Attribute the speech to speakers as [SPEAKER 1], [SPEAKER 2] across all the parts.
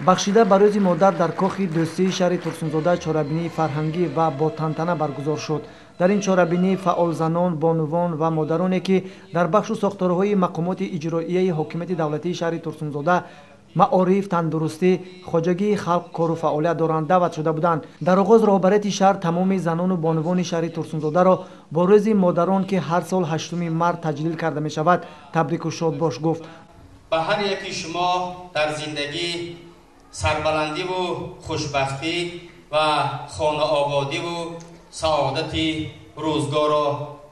[SPEAKER 1] Бахшида ба рӯзи модар дар кохи дӯстии шаҳри Турсунзода чорабинии фарҳангӣ ва бо тантана баргузор шуд. Дар ин чорабинӣ фаъолзанон, бонувон ва модароне, ки дар бахшу сохторҳои мақомоти иҷроияи ҳокимияти давлатии шаҳри Турсунзода, маориф, тандурустӣ, хоҷагии халқ кору фаъолият доранд, даъват шуда буданд. Дар оғоз роҳбарияти шаҳр тамоми занону бонувони шаҳри Турсунзодаро бо рӯзи модарон, ки ҳар сол 8 март таҷлил карда мешавад, табрику шодбош гуфт.
[SPEAKER 2] Ба ҳар яки шумо дар зиндагӣ сарбаландиву хушбахтӣ ва хонаободиву саодати рӯзгорро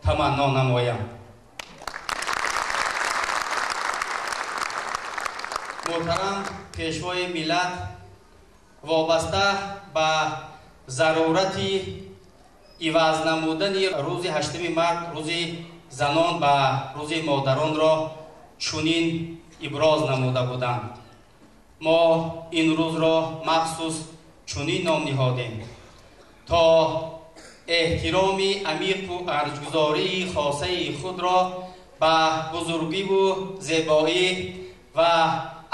[SPEAKER 2] таманно намоям. Муҳтарам Пешвои миллат, вобаста ба зарурати иваз намудани рӯзи 8 март рӯзи занон ба рӯзи модаронро чунин иброз намуда буданд. Мо ин рӯзро махсус чунин ном ниҳодем, то эҳтироми амиқу арҷгузории хосаи худро ба бузургиву зебоӣ ва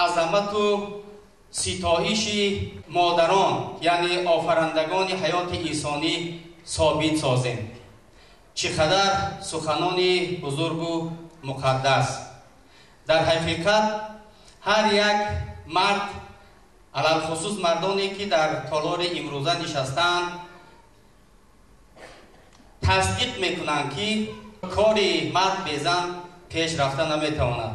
[SPEAKER 2] азамату ситоиши модарон, яъне офарандагони ҳаёти инсонӣ собит созем. Чӣ қадар суханони бузургу муқаддас! Дар ҳақиқат ҳар як мард, алалхусус мардоне ки дар толори имрӯза нишастаанд, тасдиқ мекунанд, ки кори мард безан пеш рафта наметавонад.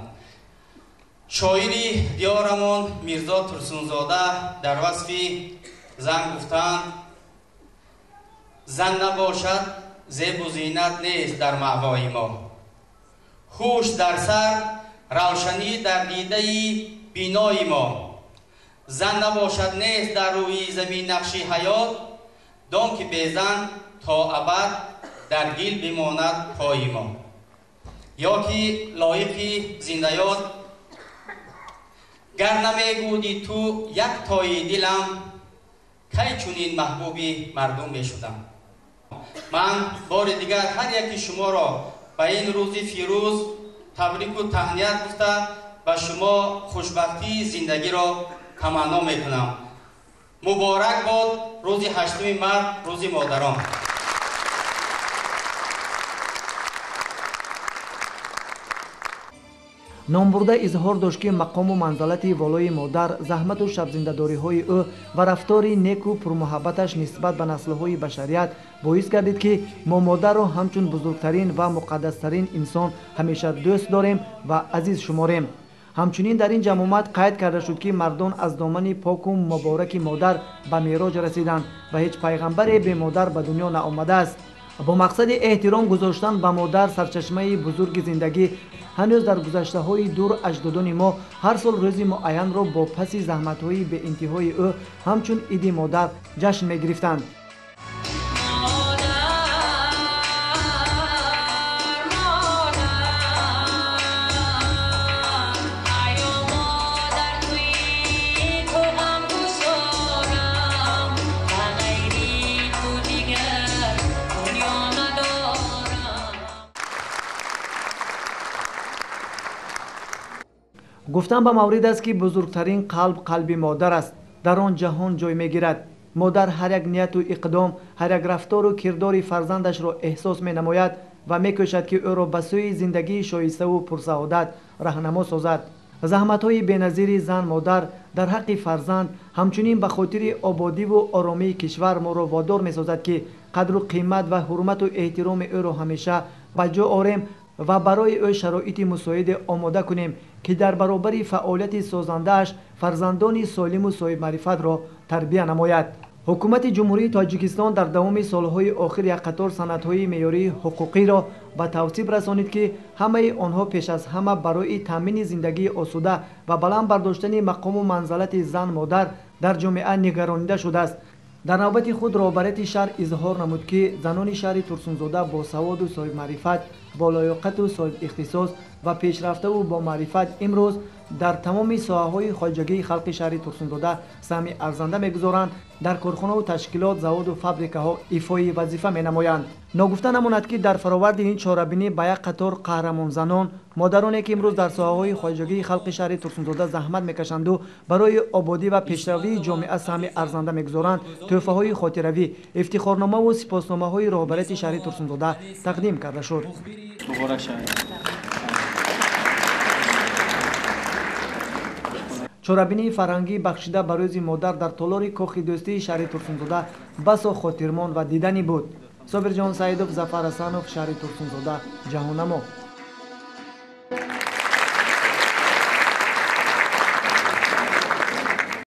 [SPEAKER 2] Шоири диёрамон Мирзо Турсунзода дар васфи зан гуфтаанд: зан набошад, зебу зинат нест дар маъвои мо, ҳуш дар сар, равшанӣ дар дидаи бинои мо. Зан набошад, нест дар рӯи замин нақши ҳаёт, дон ки безан то абад дар гил бимонад пои мо. Ё ки лоиқи зиндаёд: гар намегӯди ту як тои дилам, кай чунин маҳбуби мардум мешудам. Ман бори дигар ҳар яки шуморо ба ин рӯзи фирӯз табрику таҳният гуфта, ба шумо хушбахтии зиндагиро таманно мекунам. Муборак бод рӯзи 8 март, рӯзи модарон.
[SPEAKER 1] Номбурда изҳор дошт, ки мақому манзалати волои модар, заҳмату шабзиндадориҳои ӯ ва рафтори неку пурмуҳаббаташ нисбат ба наслҳои башарият боис гардид, ки мо модарро ҳамчун бузургтарин ва муқаддастарин инсон ҳамеша дӯст дорем ва азиз шуморем. Ҳамчунин дар ин ҷамъомад қайд карда шуд, ки мардон аз домани поку мубораки модар ба мероҷ расиданд ва ҳеҷ пайғамбаре бемодар ба дунё наомадааст. Бо мақсади эҳтиром гузоштан ба модар, сарчашмаи бузурги зиндагӣ, ҳанӯз дар гузаштаҳои дур аҷдодони мо ҳар сол рӯзи муайянро бо паси заҳматҳои беинтиҳои ӯ ҳамчун иди модар ҷашн мегирифтанд. Гуфтан ба маврид аст, ки бузургтарин қалб қалби модар аст, дар он ҷаҳон ҷой мегирад. Модар ҳар як нияту иқдом, ҳар як рафтору кирдори фарзандашро эҳсос менамояд ва мекӯшад, ки ӯро ба сӯи зиндагии шоиставу пурсаодат раҳнамо созад. Заҳматҳои беназири зан модар дар ҳаққи фарзанд, ҳамчунин ба хотири ободиву оромии кишвар моро водор месозад, ки қадру қимат ва ҳурмату эҳтироми ӯро ҳамеша ба ҷо орем ва барои ӯ шароити мусоиде омода кунем, ки дар баробари фаъолияти созандааш фарзандони солиму соҳибмаърифатро тарбия намояд. Ҳукумати Ҷумҳурии Тоҷикистон дар давоми солҳои охир як қатор санадҳои меъёрии ҳуқуқиро ба тавсиб расонид, ки ҳамаи онҳо пеш аз ҳама барои таъмини зиндагии осуда ва баланд бардоштани мақому манзалати зан модар дар ҷомеа нигаронида шудааст. Дар навбати худ роҳбарияти шаҳр изҳор намуд, ки занони шаҳри Турсунзода бо саводу соҳибмаърифат, бо лоёқату соҳибихтисос ва пешрафтаву бомаърифат имрӯз дар тамоми соҳаҳои хоҷагии халқи шаҳри Турсунзода саҳми арзанда мегузоранд, дар корхонаву ташкилот, заводу фабрикаҳо ифои вазифа менамоянд. Ногуфта намонад, ки дар фароварди ин чорабинӣ ба як қатор қаҳрамонзанон, модароне ки имрӯз дар соҳаҳои хоҷагии халқи шаҳри Турсунзода заҳмат мекашанду барои ободӣ ва пешравии ҷомеа саҳми арзанда мегузоранд, тӯҳфаҳои хотиравӣ, ифтихорномаву сипосномаҳои роҳбарияти шаҳри Турсунзода тақдим карда шуд. Чорабинии фарҳангӣ бахшида ба рӯзи модар дар толори Кохи дӯстии шаҳри Турсунзода басо хотирмон ва диданӣ буд. Собирҷон Саидов, Зафар Ҳасанов, шаҳри Турсунзода, Ҷаҳоннамо.